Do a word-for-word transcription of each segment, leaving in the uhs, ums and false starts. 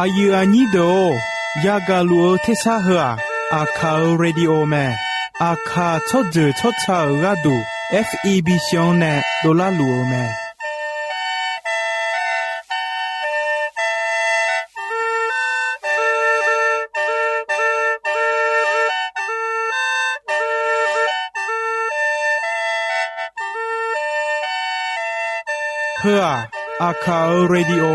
Aqyuif aqnyir deuq-or, yagaq luf-eu tersar heu-aq, Aqkaq-euq radio mae. Aqkaq tsawrjeuq tsawrca-euq gharduq, F E B C-anr nae dovlar luf-eu mae. Heu-aq, Aqkaq-euq radio,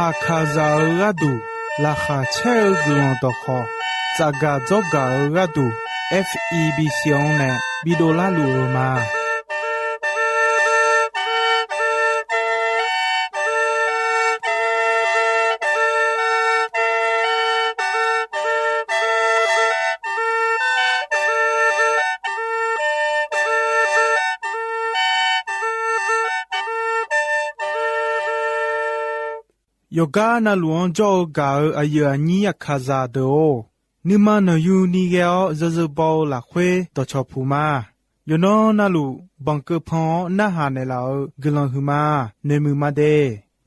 Aqkaqzaq-euq gharduq laqkhaq caer-eu guiqlanq dawqkhawq tsafgaq dzawrgaq-eu gharduq, F E B C-anr nae bidovlar luf-eu ma. Yawqgar navluf-anr jawr-eu gaq-eu aqyuif aqnyir Aqkaqzaq deuq-or, nuima nanqyu ni ghae-awr zarzeur baw-eu lafkhoer dawqcawq puq ma. Yawqnan navluf banqkeuv pan-awr narhaq naeqlaf-euq guiqlanq huiqma, noeqmuiq ma de.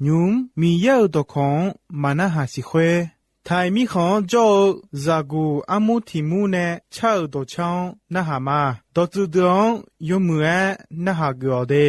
Nymq-mr Miqyaer-euq dawqkawq-anr maqnarhaq siq khoer, Taiq mirkhanq-anr jawr-eu zaqguq armur tiq mur nae car-euq dawqcar-anr narhaq ma. Dawqtsuif deuq-anr yawmuiq-aer narhaq geuf-awq de.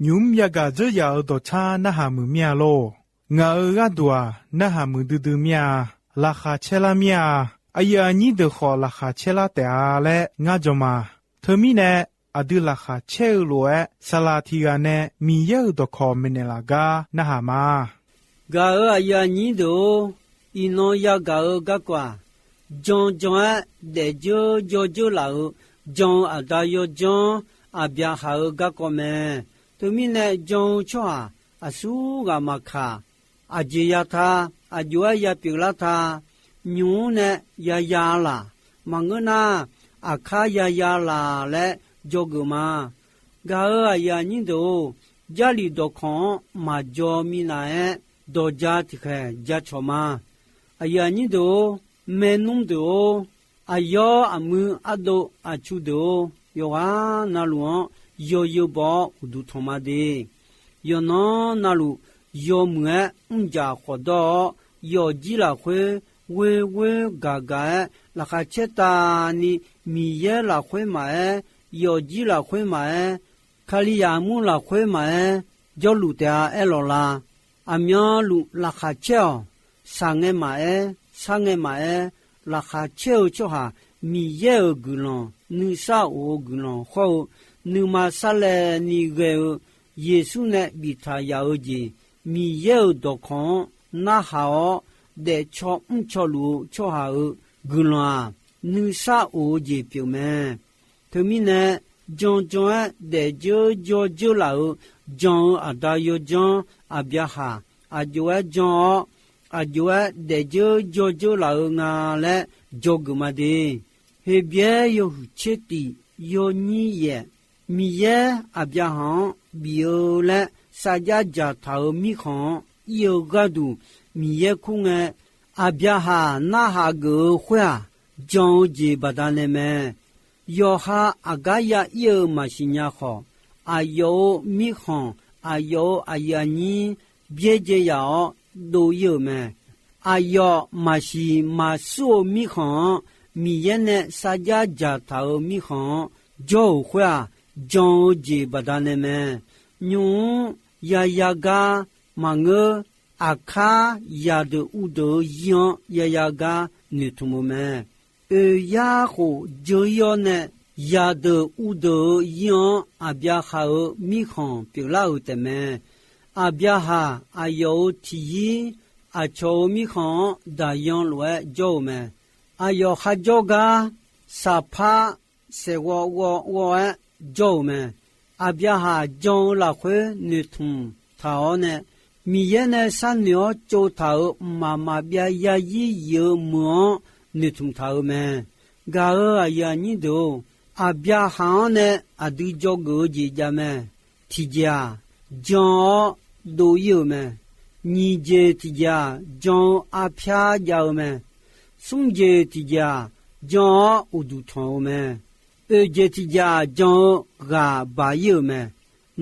Nymq-mr yagaq dzeur yaf-euq dawqcar narhaq muiq mir-a lor. Ngaq-euq gharduq-aq, narhaq muiqdui dui mir-a. Laqkhaq caerlar mir-a. Aqyuif aqnyir deuq khawf laqkhaq caerlar taef-a laer ngar jan ma. Teumirnae, aqdui laqkhaq caer-eu lof-aer, saqlaq tiq ghaq nae Miqyaer-euq dawqkawq maeqnaeq laf gar narhaq ma. Gaq-euq aqyuif aqnyir deuq-or, iqnan yagaq-eu garkawv-aq, jan jan-aer daefdzeur jawrdzeur laf-euq jan-eu aqda yawdzanr Aqbyaqhaq-euq garkawv mae. Teumirnae jan-eu tsawrhaq aqsurghaq maqkaq, aqjeq ya ta, aqjox-aer ya pyeuflar ta, nymq-mr nae yaya laq, maqngeur nar, aqkar yaya laq laer dzawgeuf ma. Gaq-euq aqyuif aqnyir deuq-or, Jarlif dawqkawq-anr maqjaw minav-aer, dawq ja tiqkhaeq ja cawq ma. Aqyuif aqnyir deuq-or, maernmr deuq-or, aqyawr aqmuir ardov aqtsu deuq-or, yawqghaq navluf-anr yawzeu baw-awr uqduq tanq ma de. Yawqnan navluf yawmuiq-aer mrjaq khawf dawr-awr, yawfjir lafkhoer ghoer ghoer gaq gaq-aer laqkhaq caer tavni, Miqyaer lafkhoer maqaer, yawfjir lafkhoer maqaer, Kalizaq armur lafkhoer maqaer, jawrluf taef-a aerlawq la. Aqmyanluf laqkhaq caer-awq. Shaq ngae maqaer, shar ngae maqaer, laqkhaq caer-eu tsawrhaq Miqyaer-euq guiqlanq nuisar of-eu guiqlanq hawr-eu, nuima sarlaevni ghae-eu Yeqsur nae biftaq yaf-eu jeq, Miqyaer-euq dawqkawq-anr narhaq-awr daefcaw mrcaw luf-eu tsawrhaq-euq guiqlanq-aq, nuisar of-eu jeq pyeuf mae. Teumirnae, janjan-aer daefdzeur jawrdzeur laf-euq jan-eu aqda yawdzanr Aqbyaqhaq aqjox-aer jan-awr, aqjox-aer daefdzeur jawrdzeur laf-eu nga laer dzawgeuf ma de. Heqbyaer yawhuiq tser tif yawnyir yaef, Miqyaer Aqbyaqhaq-anr bif-eu laer sarjax dzaqtaq-euq mirkhanq-anr ir-eu gharduq Miqyaer kur ngae, Aqbyaqhaq narhaq geuf-eu khoer-aq, jan-eu jeq baqdanae mae. Yawqha aqgar ya ir-eu maqsiq nya khawf, aqyawf-euq mirkhanq, aqyawf-euq aqyuif aqnyir byaerdzae yaf-awr dov ir-euq mae. Aqyawf maqsiq maqsur-eu mirkhanq-anr, Miqyaer nae sarjax dzaqtaq-euq mirkhanq-anr jawr-euq khoer-aq, jan-eu jeq baqdanae mae. Nymq-mr yaya gar maqngeur, aqkar zaqdeuq uvdeuq-eu zir-anr yaya gar noeqtmq-eu mae. Oeq yar khof dzeur ir-awr nae, zaqdeuq uvdeuq-eu zir-anr Aqbyaqhaq-euq mirkhanq pyeuflar-euq taefmae. Aqbyaqhaq aqyawf-euq tiqzir aqcawq-euq mirkhanq-anr daqyan lof-aer jawr-eu mae. Aqyawf kharjawr gar saqpar saeqghawv ghawv ghawv-aer jawr-euq mae. Aqbyaqhaq jan-eu lafkhoer noeqtmq taq-awr nae, Miqyaer nae sharnoeq-awr tsovtaq-euq mqmaq maqbyav yarzir zif-eu meuq-anr noeqtmq taq-euq mae. Gaq-euq aqyuif aqnyir deuq-or, Aqbyaqhaq-anr nae aqdui dzawgeuf-eu jeq javmae. Tiqjeq-aq, jan-awr dov ir-euq mae. Nyiq jeq tiqjeq-aq, jan-eu arpyar jav-eu mae. Smr jeq tiqjeq-aq, jan-awr uqduq tanq-eu mae. Oeq jeq tiqjeq-aq, jan-eu ghaq baq ir-euq mae.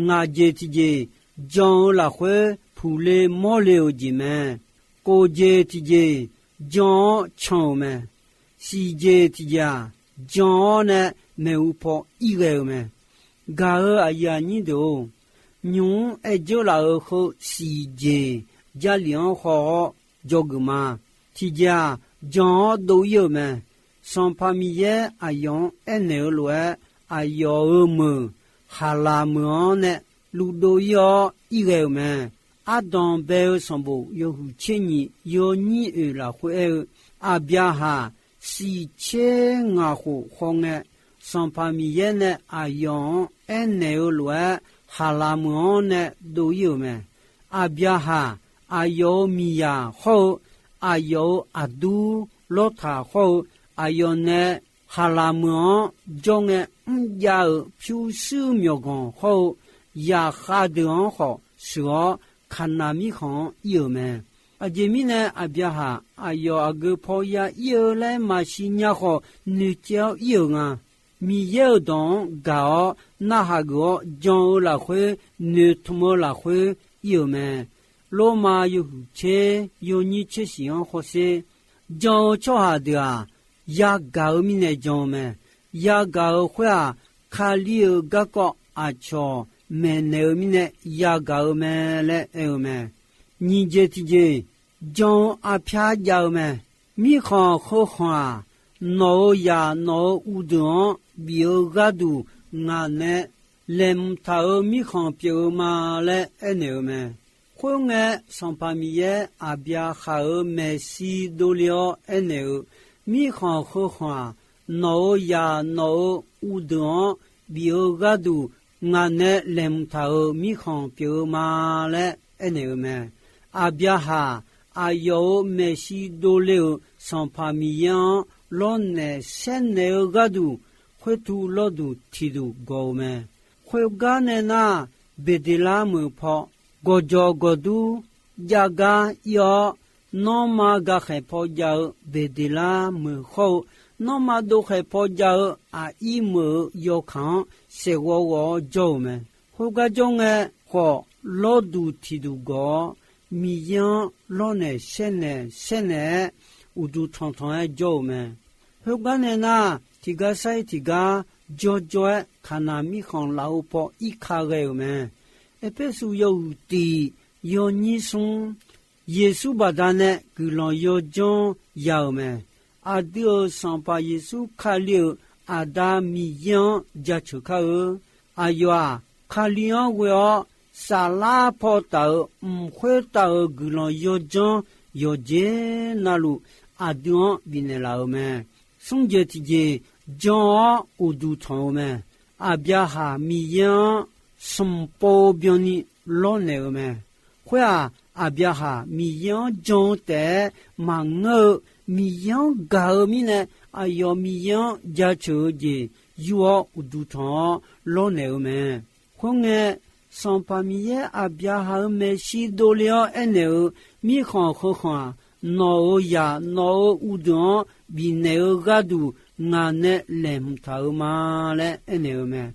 Ngaq jeq tiqjeq, jan-eu lafkhoer puqle mawrle-euq jeq mae. Kof jeq tiqjeq, jan-awr can-euq mae. Siq jeq tiqjeq-aq, jan-awr nae maeqhu paw ir ghae-eu mae. Gaq-euq aqyuif aqnyir deuq-or, nymq-mr aer dzeur laf-euq heu siq jeq Jarlif-anr haw-awr dzawgeuf ma. Tiqjeq-aq, jan-awr dov ir-euq mae. Sanqpaq Miqyaer aqyawf-anr aernaeq-eu lof-aer, aqyawf-euq meuq, Haqlaq meuq-anr nae luvdov ir-awr ir ghae-euq mae. Ardanq bae-eu sanqbof yawhuiq tser nyiq yawnyir oeq lafkhoer aer-eu, Aqbyaqhaq siq tser ngaq khof hawngae, Sanqpaq Miqyaer nae aqyawf-anr aernaeq-eu lof-aer, Haqlaq meuq-anr nae dov ir-euq mae. Aqbyaqhaq aqyawf-euq miqzaq hawr-eu, aqyawf-euq aqdur Lawrtaq hawr-eu, aqyawf nae Haqlaq meuq-anr jawr ngae mrjav-euq pyurshuir myawqganq hawr-eu, zaqkhav deuq-anr khawf sheuq-awr, Kaqnaq mirkhanq-anr ir-euq mae. Aqjeq mirnae Aqbyaqhaq aqyawf aqgeu paw ya ir-eu laer maqsiq nya khawf, noeqtsaev-awr ir-euq nga. Miqyaer-euq dawq-anr gaq-awr narhaq geuf-awr jan-eu lafkhoer, noeqtmq-eu lafkhoer ir-euq mae. Lormav yawhuiq tser yawnyir tser shiq-anr hawsher, jan-eu tsawrhaq deuq-aq, yagaq-eu mirnae jan-eu mae. Yagaq-euq khoer-aq, Kali-euq garkawv aqcawq maeqnaeq-eu mirnae yagaq-eu mae laer aer-eu mae. Nyiq jeq tiqjeq, jan-eu arpyar jav-eu mae. Mirkhanq heu khanq-aq, nawq-euq zaq nawq-euq uvdeuq-anr bif-eu gharduq ngaq nae laeqhmq taq-euq mirkhanq pyeuf-eu ma laer aernaeq-eu mae. Khoerngae, Sanqpaq Miqyaer Aqbyaqhaq-euq maeqshi dovle-awr aernaeq-eu, mirkhanq heu khanq-aq, nawq-euq zaq nawq-euq uvdeuq-anr bif-eu gharduq, ngaq nae laeqhmq taq-euq mirkhanq pyeuf-eu ma laer aernaeq-eu mae. Aqbyaqhaq aqyawf-euq maeqshi dovle-euq Sanqpaq Miqyaer-anr lawrnaeq saernaeq-eu gharduq, khoertu lawrduq tiqduq gawq-eu mae. Khoergar nae nar, Beqdeqlar meuq paw gawqjawq gawqdur jav gar ir-awr, nanrma gakhaeq paw jav-eu Beqdeqlar meuq hawr-eu, nanrma dovkhaeq paw jav-eu aqir meuq-euq yawkaq-anr saeqghawv ghawv-awr jawr-euq mae. Khoergar jawr ngae khawf, lawrduq tiqduq gawq-awr, Miqyaer-anr lawrnaeq saernaeq saernaeq-aer, uqduq tanqtanq-aer jawr-euq mae. Khoergar nae nar, tiqgar sar-ir tiqgar jawrjawr-aer, Kaqnaq mirkhanq laf-eu paw irka ghae-euq mae. Erpersu yawhuiq tiq, yawnyir smr, Yeqsur baqdanae guiqlanq yawjanr ya-euq mae. Aqdui-euq Sanqpaq Yeqsur Kali-euq Aqda Miqyaer-anr jaceuq kar-eu. Aqyawf-aq, Kali-anr ghoe-awr, saflar paw taf-euq mq khoertav-euq guiqlanq yawjanr yawqjeq navluf aqdui-anr bifnaeq laf-euq mae. Smr jeq tiqjeq jan-awr uqduq tanq-eu mae. Aqbyaqhaq Miqyaer-anr smq pov byanni lawrnaeq-eu mae. Khoer-aq, Aqbyaqhaq Miqyaer-anr jan-eu taef-aer maqngeur-eu, Miqyaer-anr gaq-eu mirnae, aqyawf Miqyaer-anr jaceuq-eu jeq yur-awr uqduq tanq-awr lawrnaeq-eu mae. Khoerngae, Sanqpaq Miqyaer Aqbyaqhaq-euq maeqshi dovle-awr aernaeq-eu, Mirkhanq heukhanq-aq, nawq-euq zaq nawq-euq uvdeuq-anr bifnaeq-eu gharduq ngaq nae laeqhmq taq-eu ma laer aernaeq-eu mae.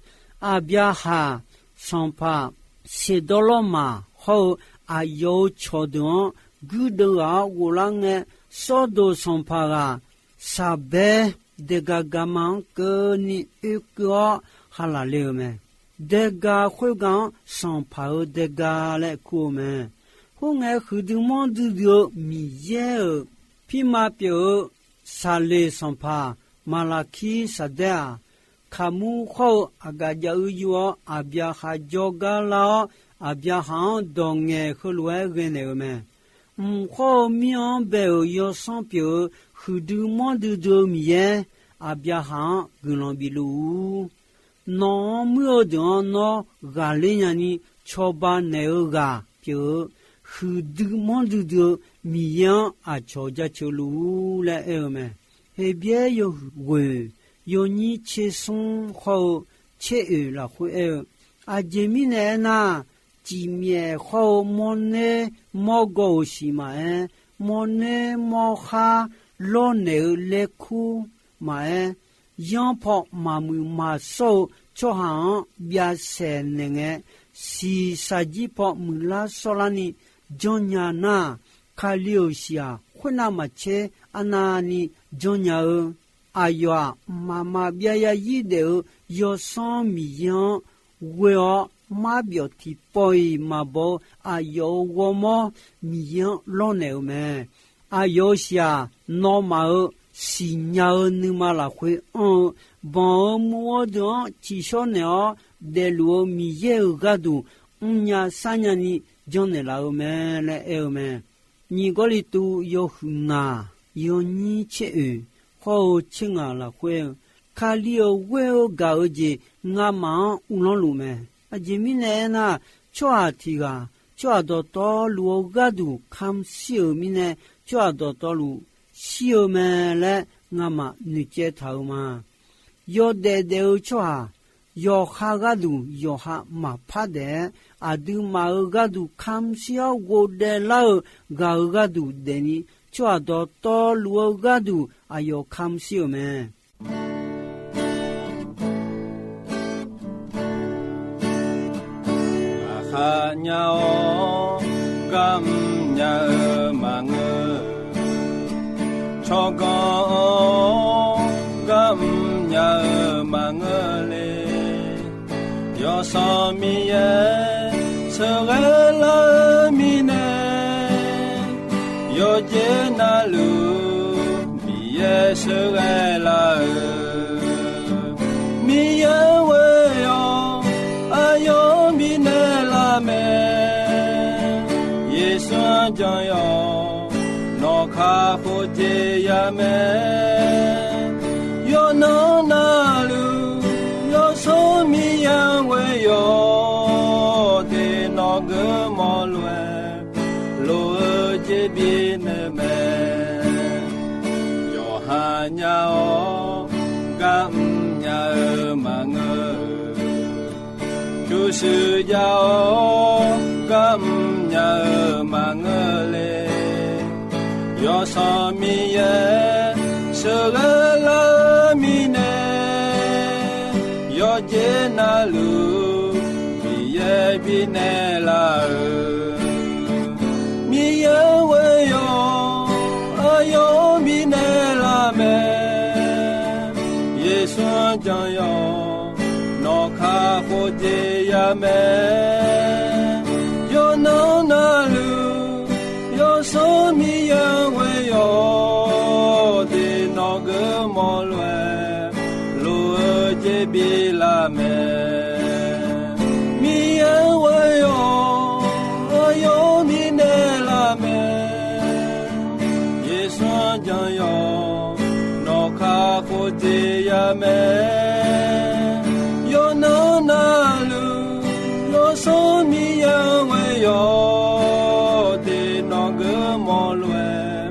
Aqbyaqhaq sanqpaq Seqdawrlawrmaq hawr-eu aqyawf-euq cawqdeuq-anr guirdeuv ghaq-awr ghoflar ngae, Sawrdoq sanqpaq ghaq Saqbaer daega gama-anr keuvni oekeuv-awr halaq le-eu mae. Daega khoerga-anr sanqpaq-euq daega laer kur-eu mae. Khoerngae, huiqdui manr duidui-eu Miqyaer-euq pirma pyeuf-eu Saqleq sanqpaq Maqlaqkir Saqdaer-aq, kaqmur khawr-eu aqgaf jav-eu yur-awr, Aqbyaqhaq jawrgar lar-awr, Aqbyaqhaq-anr dawq ngaeq heulof-aer ghae naeq-eu mae. Mq khawr-eu mir-anr bae-euq yawsanr pyeuf-eu huiqdui manr duidui-eu Miqyaer, Aqbyaqhaq-anr guiqlanq bifluf-ur. Nawq-anr muir-eu deuq-anr nawr ghaqler nyani cawba naeq-eu ghaq pyeuf-eu huiqdui manr duidui-eu Miqyaer-anr aqcawq jaceuq luf-ur laer aer-eu mae. Heqbyaer yawhuiq ghoeq yawnyir tser smr khawr-eu tser oeq lafkhoer aer-eu, aqjeq mirnae aernar, cifmyaef khawr-eu mawrner mawrgaw-euq siq maqaer, mawrner mawrkhar lawrnaeq-eu laerkur maqaer, yanr paw maqmuiq maqshawr-eu tsawrhaq-anr byav saeq naeq ngae, siqsaqjir paw muiqlar shawrlarni janrnya nar-aq, Kali-euq siq-aq, khoernav maqtser arnavni janrnya-eu. Aqyawf-aq, mqmaq maqbyav yarzir daef-eu Yawsanr Miqyaer-anr ghoe-awr, marbyawf tiqpawf-iq maqbaw-eu aqyawf-euq ghawrmawr Miqyaer-anr lawrnaeq-eu mae. Aqyawf-euq siq-aq, nawmaf-euq siqnya-eu nuima lafkhoer anr-eu, banq-euq mur-awr deuq-anr ciqshawr naeq-awr daefluf-eu Miqyaer-euq gharduq mrnya sarnya ni janrnaeq laf-eu mae laer aer-eu mae. Nyiq Gawrliqtu yawhuiq ngaq yawnyir tser oeq khawr-eu tser ngaq lafkhoer-eu, Kali-euq ghoer-eu gaq-eu jeq ngamaf-anr uvlanr luf mae. Aqjeq mirnae aernar, tsawrhaq tiq ghaq tsawrhaq dawqtawvluf-eu gharduq kamq shir-euq mirnae, tsawrhaq dawqtawvluf shir-eu mae laer ngamaf noeqcaev taq-euq ma. Yawdaef daef-eu tsawrhaq yawqha gharduq yawqha maqpar daef-aer, aqduimaf-euq gharduq kamq shir-awr ghofdaef lar-eu ghaq-euq gharduq daefni, tsawrhaq dawqtawvluf-eu gharduq aqyawf kamq shir-euq mae. Laqkhaq nya-awr gar mrnya-eu maqngeur, tsawrganr-awr gar mrnya-eu maqngeur le. Yawsanr Miqyaer sheuqghae lar-eu mirnae, yawqjeq navluf Miqyaer sheuqghae lar-eu, Miqyaer ghoe-awr aqyawf bifnaeq lar mae. Yeqsur-anr jan yawq nawq kakhof jeq ya mae. Yawqnan mae. Yawqha nya-awr gar mrnya-eu maqngeur-eu, pyurshuir jav-awr gar mrnya-eu maqngeur le. Yawsanr Miqyaer sheuqghae lar-eu mirnae, yawqjeq navluf Miqyaer bifnaeq laf-euq, Miqyaer-anr ghoe-awr aqyawf-anr bifnaeq laf mae. Yeqsur-anr jan yawq, nawq kakhof jeq ya mae. Yawqnan navluf Yawsanr Miqyaer-anr ghoe-awr, tiqnan geuf mawrlof-aer lof-eu jeq bif laf mae. Miqyaer-anr ghoe-awr aqyawf-anr bifnaeq laf mae. Yeqsur-anr jan yawq, nawq kakhof jeq ya mae. Yawqnan navluf Yawsanr Miqyaer-anr ghoe-awr, tiqnan geuf mawrlof-aer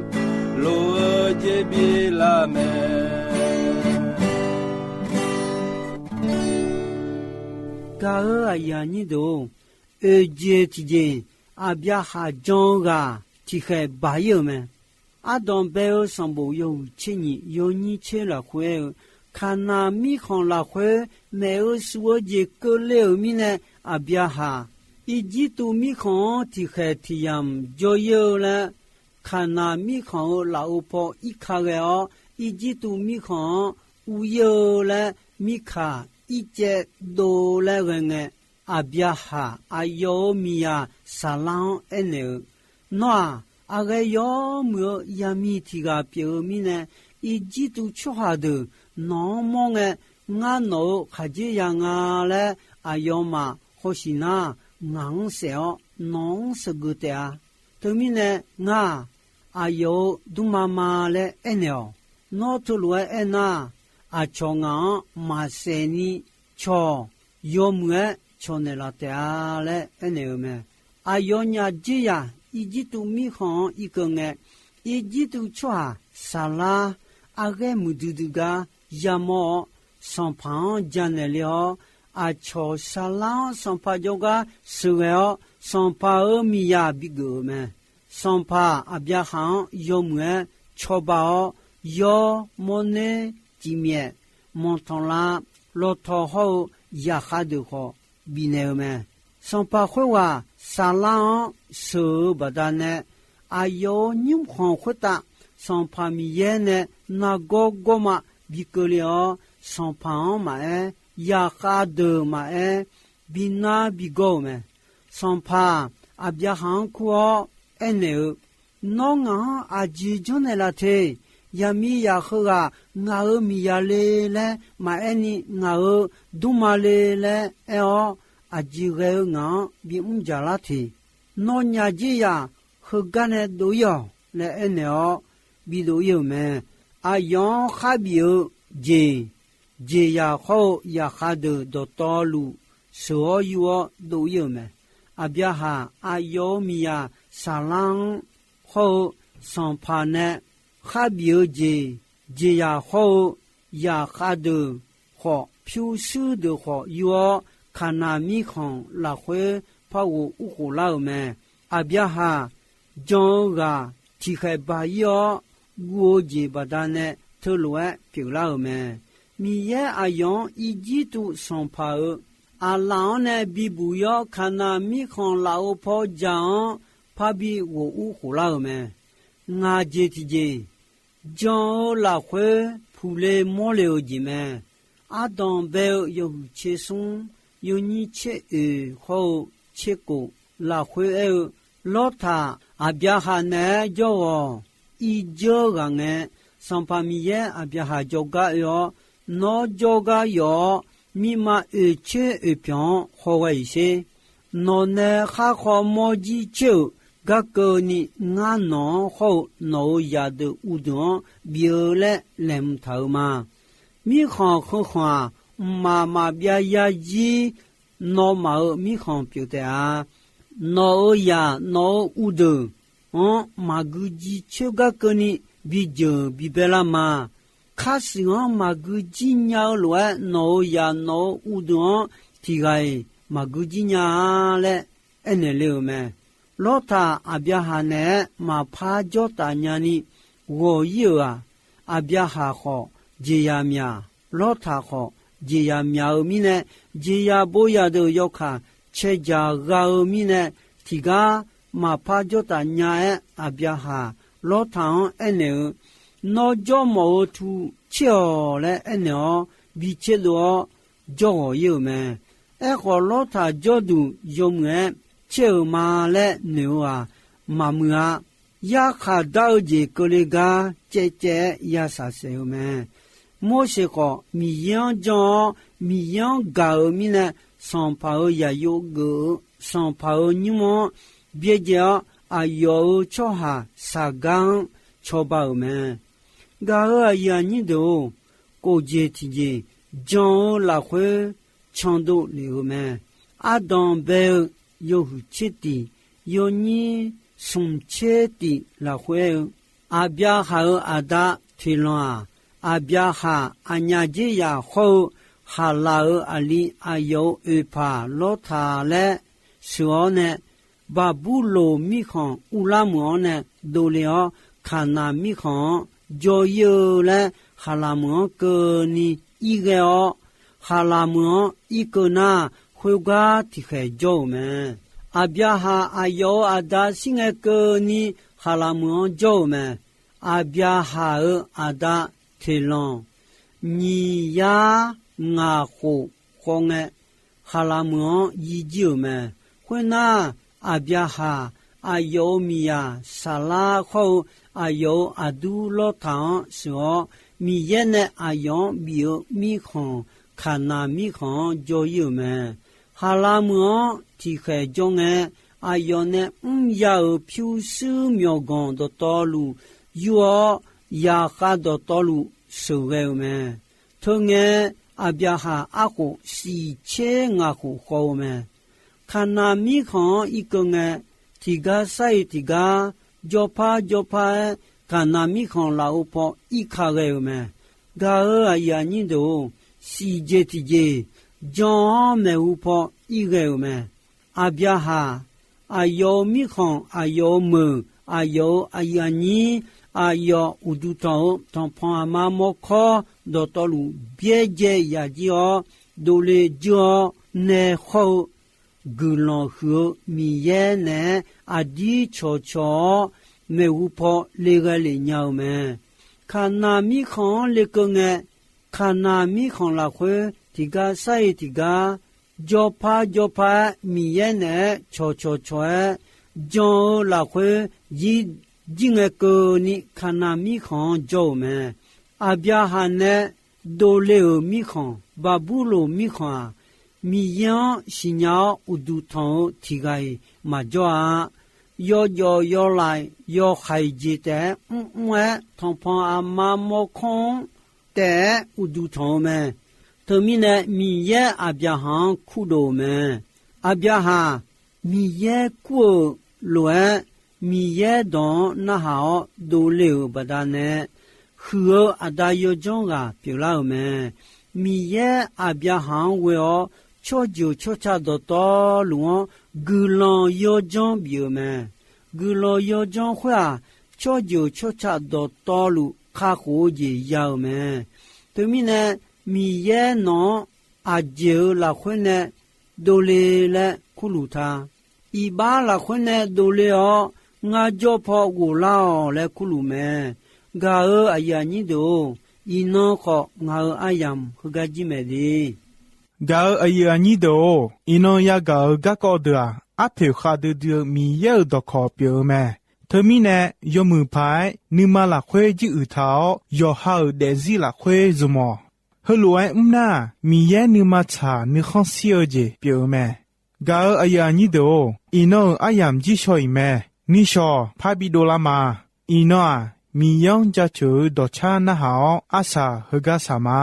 lof-eu jeq bif laf mae. Gaq-eu aqyuif aqnyir deuq-or, oeq jeq tiqjeq, Aqbyaqhaq jan-eu ghaq tiqkhaeq baq-ir-euq mae. Ardanq bae-eu sanqbof yawhuiq tser nyiq yawnyir tser lafkhoer aer-eu, Kaqnaq mirkhanq lafkhoer maef-eu suf-eu jeq keuvle-euq mirnae, Aqbyaqhaq Irjirtuv mirkhanq-anr tiqkhaeq tiq yamq jawr-ir-eu laer, Kaqnaq mirkhanq-euq lafov paw irka ghae-awr, Irjirtuv mirkhanq-anr ur-ir-eu laer, mirkaq ircaev dov laer ghae ngae, Aqbyaqhaq aqyawf-euq miqyaq Saqlar-anr aernaeq-eu, Nawr-aq, aqghae yawmuiq-eu yaqmiq tiq ghaq pyeuf-eu mirnae, Irjirtuv tsawrhaq deuq nawq-anr mawr ngae, ngar nawq-euq khaqdzerzaq nga laer aqyawfmaf hawsiq nar, ngaq-anr saef-awr nawq-anr sheuqgeuf taef-a. Teumirnae ngar-aq, aqyawf-euq dmrma ma laer aernaeq-awq. Nawr teulof-aer aernar, aqcawq ngaq-anr maqsaef ni cawq yawmuiq-aer cawq naeqlaf taef-a laer aernaeq-eu mae. Aqyawfnyaf dzerzaq Irjirtuv mirkhanq-anr irkeuv ngae, Irjirtuv tsawrhaq Saqlar arghaer muiqdui dui gar yamawr-awr, sanqpaq-anr janaeq le-awr, aqcawq Saqlar-anr sanqpaq jawrgar sheuqghae-awr, sanqpaq-euq miqyaq bigeuf-euq mae. Sanqpaq Aqbyaqhaq-anr yawmuiq-aer cawba-awr, yawr, mawrner, cifmyaef, manqtanqlav, lawtaw hawr-eu zaqkhav deuq khawf bifnaeq-eu mae. Sanqpaq khoerghaq Saqlar-anr sheuq-eu baqdanae, aqyawf-euq nymrkhanq khoertav Sanqpaq Miqyaer nae nargawr gawrma bi keuvle-awr, sanqpaq-anr maqaer, zaqkhav deuq maqaer, bi nar bi gawr-euq mae. Sanqpaq Aqbyaqhaq-anr kur-awr aernaeq-eu, Nawr ngaq-anr aqjeq janrnaeq laf te? Yaqmiqzaq heughaq ngaq-euq miqyaq le laer maqaer ni, ngaq-euq dmrma le laer aer-awr, aqjeq ghae-eu ngaq-anr bimr dzaq lar te? Nawnyaf dzerzaq heugar nae dov-ir-awq laer aernaeq-awr, bidov-ir-euq mae. Aqyawf-anr kharbif-eu jeq, jeqzaq hawr-eu zaqkhav deuq dawqtawvluf sheuq-awr yur-awr dov-ir-euq mae. Aqbyaqhaq aqyawf-euq miqyaq Saqlar-anr hawr-eu sanqpaq nae kharbif-eu jeq, jeqzaq hawr-eu zaqkhav deuq khawf, pyurshuir deuq khawf yur-awr, Kaqnaq mirkhanq lafkhoer par ghof urkhof lar-euq mae. Aqbyaqhaq jan-eu ghaq tiqkhaeq baq-ir-awr, guv-eu jeq baqdanae teulof-aer pyeuflar-euq mae. Miqyaer aqyawf-anr Irjirtuv sanqpaq-euq aqlaf-anr nae bibuq ir-awr, Kaqnaq mirkhanq lafov paw dzaq-anr parbi ghof urkhof lar-euq mae. Ngaq jeq tiqjeq, jan-eu lafkhoer puqle mawrle-eu jeq mae. Ardanq bae-eu yawhuiq tser smr, yawnyir tser oeq hawr-eu tser kof lafkhoer aer-eu, Lawrtaq Aqbyaqhaq naeq-aer jawr-awq. Irjeur ghaq ngae, Sanqpaq Miqyaer Aqbyaqhaq jawrgar oe-awr, nawr jawrgar yawf-awr, mirma oeq tser oeq pyanq-anr hawghae-iq sher. Nawqnae khar khawf mawrjir coer-euq garkeuvni, ngar nawq-anr hawr-eu nawq-euq zaqdeuq uvdeuq-anr bif-eu laer laeqhmq taq-euq ma. Mirkhanq heu khanq-aq, mqmaq maqbyav yarzir nawmaf-euq mirkhanq pyeuf taef-a. Nawq-euq zaq nawq-euq uvdeuq lawrtaq-anr maqgui jir coer gar keuvni bijeuq bibae lar ma. Kharsiq-anr maqgui jir nya-eu lof-aer, nawq-euq zaq nawq-euq uvdeuq-anr tiq ghaq-iq maqgui jir nya-a laer aernaeq le-euq mae. Lawrtaq Aqbyaqhaq naeq-aer maqpar jawrtaf nyani ghawq-ir-euq-aq, Aqbyaqhaq khawf jeqzaq myaq, Lawrtaq khawf jeqzaq myaq-eu mirnae, jeqzaq boyaq deuq yawkaq cae dzaq gha-eu mirnae, tiqgar maqpar jawrtaf nya-aer Aqbyaqhaq Lawrtaq-anr aernaeq-eu, Nawr jawrmawf-eu tu tser-awq laer aernaeq-awr, bi tser dov-awr jawr ghawq-ir-euq mae. Aerkhawf, Lawrtaq jawrduq yawmuiq-aer tser-euq ma laer noeq-eu-aq, maqmuiq-a. Yarkhaq dar-eu jeq keuvle gar caevcaev-aer ya shaqsaef-eu mae. Morseq khawf, Miqyaer-anr jan-awr, Miqyaer-anr gaq-euq mirnae, sanqpaq-euq zaqyo geuf-eu sanqpaq-euq nymr-anr byaerdzae-awr, aqyawf-euq tsawrhaq Saqgar-anr cawba-euq mae. Gaq-euq aqyuif aqnyir deuq-or, khofjeq tiqjeq jan-eu lafkhoer candov lef-eu mae. Ardanq bae-eu yawhuiq tser tiq, yawnyir smq tser tiq lafkhoer-eu, Aqbyaqhaq-euq aqda Teqlanq-aq, Aqbyaqhaq aqnyaf dzer yaf hawr-eu Haqlaq-euq aqli aqyawf-euq oeqpaq Lawrtaq laer sheuq-awr nae, Baqburloq mirkhanq uvlar meuq-anr nae dovle-awr, Kaqnaq mirkhanq-anr jawr-ir-eu laer Haqlaq meuq-anr keuvni irghae-awr, Haqlaq meuq-anr irkeuv nar, khoergar tiqkhaeq jawr-euq mae. Aqbyaqhaq aqyawf-euq aqda shir ngae keuvni Haqlaq meuq-anr jawr-euq mae. Aqbyaqhaq-euq aqda Teqlanq nyiq yar ngaq khof khawf ngae, Haqlaq meuq-anr yir jir-euq mae. Khoernar, Aqbyaqhaq aqyawf-euq miqzaq Saqlar hawr-eu aqyawf-euq aqdur Lawrtaq-anr sheuq-awr, Miqyaer nae aqyawf-anr bif-eu mirkhanq, Kaqnaq mirkhanq-anr jawr-ir-euq mae. Haqlaq meuq-anr tiqkhaeq jawr ngae, aqyawf nae mrya-euq pyurshuir myawqganq dawqtawvluf yur-awr, zaqkhav dawqtawvluf sheuqghae-euq mae. Teungae, Aqbyaqhaq arkhof siq tser ngaq khof khawf-eu mae. Kaqnaq mirkhanq-anr irkeuv ngae, tiqgar sar-iq tiqgar jawrpar jawrpar-aer, Kaqnaq mirkhanq lafov paw irka ghae-euq mae. Gaq-euq aqyuif aqnyir deuq-or, siqjeq tiqjeq jan-awr maeqhu paw irghae-euq mae. Aqbyaqhaq, aqyawf-euq mirkhanq, aqyawf-euq meuq, aqyawf-euq aqyuif aqnyir, aqyawf uqduq tanq-eu tanqpanq aqma mawrkawr dawqtawvluf byaerdzae yaf jir-awr, dovle jir-awr nae hawr-eu guiqlanq huiq-eu Miqyaer naeq-aer aqdir cawqcawq-awr maeqhu paw leghae lef nya-eu mae. Kaqnaq mirkhanq-anr lekeuv ngae, Kaqnaq mirkhanq lafkhoer tiqgar sar-iq tiqgar jawrpar jawrpar-aer Miqyaer naeq-aer cawqcawq cawq-aer jan-eu lafkhoer jir, jir ngae keuvni Kaqnaq mirkhanq-anr jawr-euq mae. Aqbyaqhaq nae dovle-euq mirkhanq, Baqburloq mirkhanq-aq, Miqyaer-anr siqnya-awr uqduq tanq-eu tiq ghaq-iq maqjawr-a. Yawjawf yawlaf yawhaiq jeq taef-aer mrmr-aer, tanqpanq aqma mawrkawr-anr taef-aer uqduq tanq-eu mae. Teumirnae, Miqyaer Aqbyaqhaq-anr kurdov-euq mae. Aqbyaqhaq Miqyaer kur-euq lof-aer, Miqyaer dawq-anr narhaq-awr dovle-euq baqdanae, huiq-eu aqda yawdzanr ghaq pyeuflar-euq mae. Miqyaer Aqbyaqhaq-anr ghoe-awr, tsawrjeuq tsawrca dawqtawvluf-anr guiqlanq yawdzanr bif-euq mae. Guiqlanq yawdzanr khoer-aq, tsawrjeuq tsawrca dawqtawvluf kakhof-eu jeq ya-euq mae. Teumirnae, Miqyaer nawq-anr aqjeq-euq lafkhoer nae dovle laer kurluf ta. Iqbax lafkhoer nae dovle-awr, ngar jawr paw ghoflar-awq laer kurluf mae. Gaq-euq aqyuif aqnyir deuq-or, iqnan khawf ngaq-euq aryamq heugar jir mae de. Gaq-euq aqyuif aqnyir deuq-or, iqnan yagaq-euq garkawv deuq-aq, arpoeq khavdui dui-eu Miqyaer-euq dawqkawq pyeuf-eu mae. Teumirnae, yawmuiq paq-aer nuima lafkhoer jiruiq taq-awr, yawqha-euq daefzir lafkhoer zmq-awq. Heulof-aer mr nar, Miqyaer nuima tsaq nuikhanr shir-eu jeq pyeuf-eu mae. Gaq-euq aqyuif aqnyir deuq-or, iqnan-euq aryamq jir shaw-iq mae. Nishawq par bidov lar ma. Iqnan-aq, Miqyaer-anr jaceuq-eu dawqcar narhaq-awr, arsaq heugar saq ma.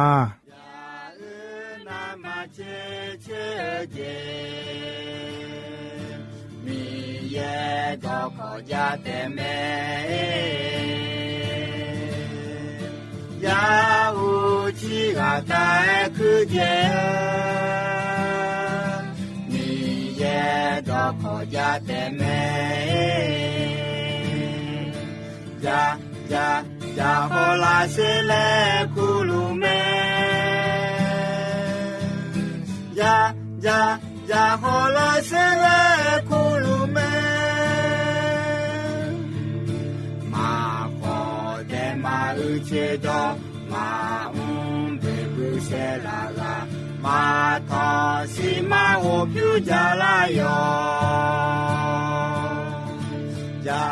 Miqyaer dawqkawq jav taef mae. Yar uqcif ghaqtav-aer kuir dzae-eu Miqyaer dawqkawq jav taef mae. Ja, ja, ja haw lar sher laer kurluf mae. Ja, ja, ja haw lar sher laer kurluf mae. Maqkhawf daema uicoer dawr, maqmr boeqbui saerlaf ghaq, maqtawq siqmar ghofpyur jaqlar yawq. Ja,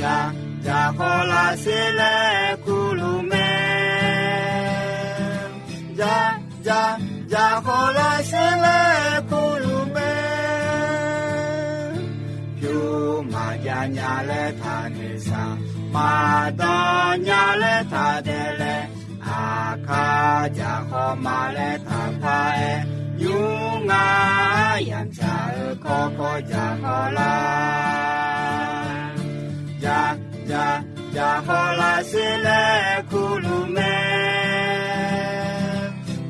ja, ja haw lar sher laer kurluf mae. Ja, ja, ja haw lar sher laer kurluf mae. Pyur maqjav nya laer taqnoeq shaq, maqdan nya laer taqdaeq laer, aqkar jaq haw ma laer taqpar-aer, nymr ngar yamq tsaq-eu kawrkawr jaq haw lar. Ja, ja, ja haw lar sher laer kurluf mae.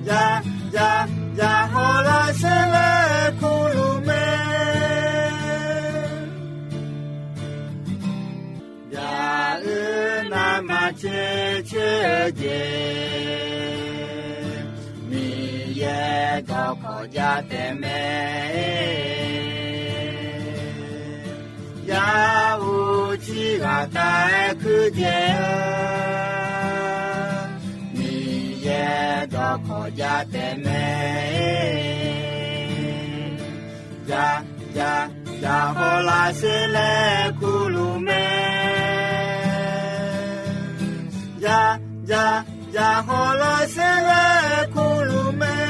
Ja, ja, ja haw lar sher laer kurluf mae. Byaq-eu navmaqtser coer-eu jeq, Miqyaer dawqkawq jav taef mae. Yar uqcif ghaqtav-aer kuir dzae-eu Miqyaer dawqkawq jav taef mae. Ja, ja, ja haw lar sher laer kurluf mae. Ja, ja, ja haw lar sher laer kurluf mae.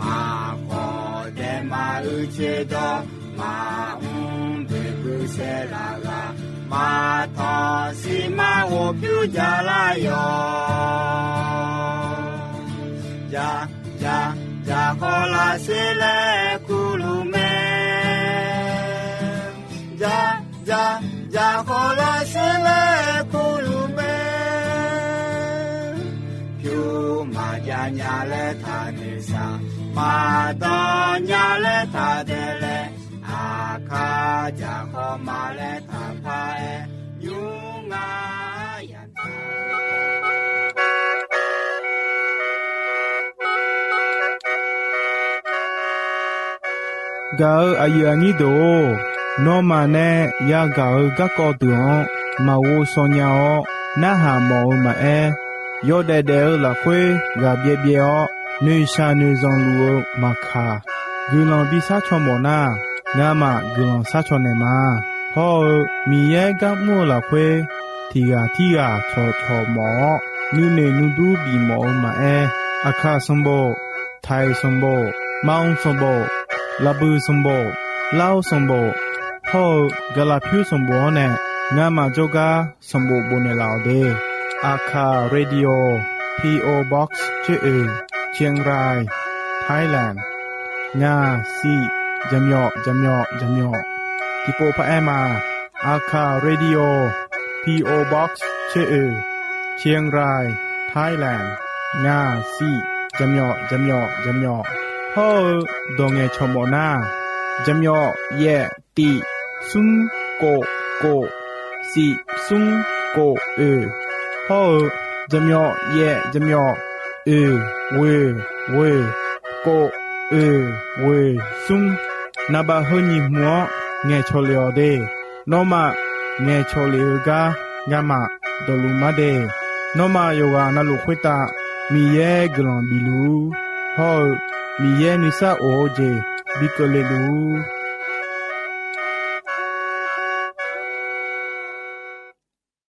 Maqkhawf daema uicoer dawr, maqmr boeqbui saerlaf ghaq, maqtawq siqmar ghofpyur jaqlar yawq. Ja, ja, ja haw lar sher laer kurluf mae. Ja, ja, ja haw lar sher laer kurluf mae. Pyur maqjav nya laer taqnoeq shaq, maqdan nya laer taqdaeq laer, aqkar jaq haw ma laer taqpar-aer, nymr ngar yamq tsaq-eu Gaq-eu aqyuif aqnyir deuq-or, nawmaf nae yagaq-eu garkawv deuq-anr maqghov shaw nya-awr narhaq mawf-eu maqaer, yawdaef daef-eu lafkhoer ghaq byaev byaev-awr noeqshaq noeqzanq luf-eu maqkaq, guiqlanq bishar caw mawf nar, ngamaf guiqlanq shar caw naeq ma. Hawr-eu Miqyaer gar mr-eu lafkhoer tiq ghaq tirghaq cawqcawq mawf-awr nuinoeq nuidur bif mawf-eu maqaer, Aqkaq sanqbof, Taiq sanqbof, Maqmq sanqbof, Laqbuiq sanqbof, Lar-eu sanqbof, hawr-eu Gaqlaqpyur sanqbof-anr nae ngamaf jawrgar sanqbof bofnaeq laf-awq de. Aqkaq Radio, P O Box tser oeq, Chiang Rai, Thailand, ngaq siq jaqmyawf jaqmyawf jaqmyawf. Tiqpov paq-aer ma. Aqkaq Radio, P O Box tser oeq, Chiang Rai, Thailand, ngaq siq jaqmyawf jaqmyawf jaqmyawf. Hawr-eu dawq ngaeqcawq mawf nar, jaqmyawf yaef tiq smr kof kof siq smr kof oeq. Hawr-eu jaqmyawf yaef jaqmyawf oeq ghoeq ghoeq kof oeq ghoeq smr. Naqbaf heu nyiq hmq-anr ngaeqcawq lef-awq de. Nawmaf ngaeqcawq lef-eu gar ngamaf dawqluf mar de. Nawmaf yawqghaq navluf khoertav Miqyaer guiqlanq bifluf-ur. Hawr-eu Miqyaer nuisar of-eu jeq bi keuvle luf-ur.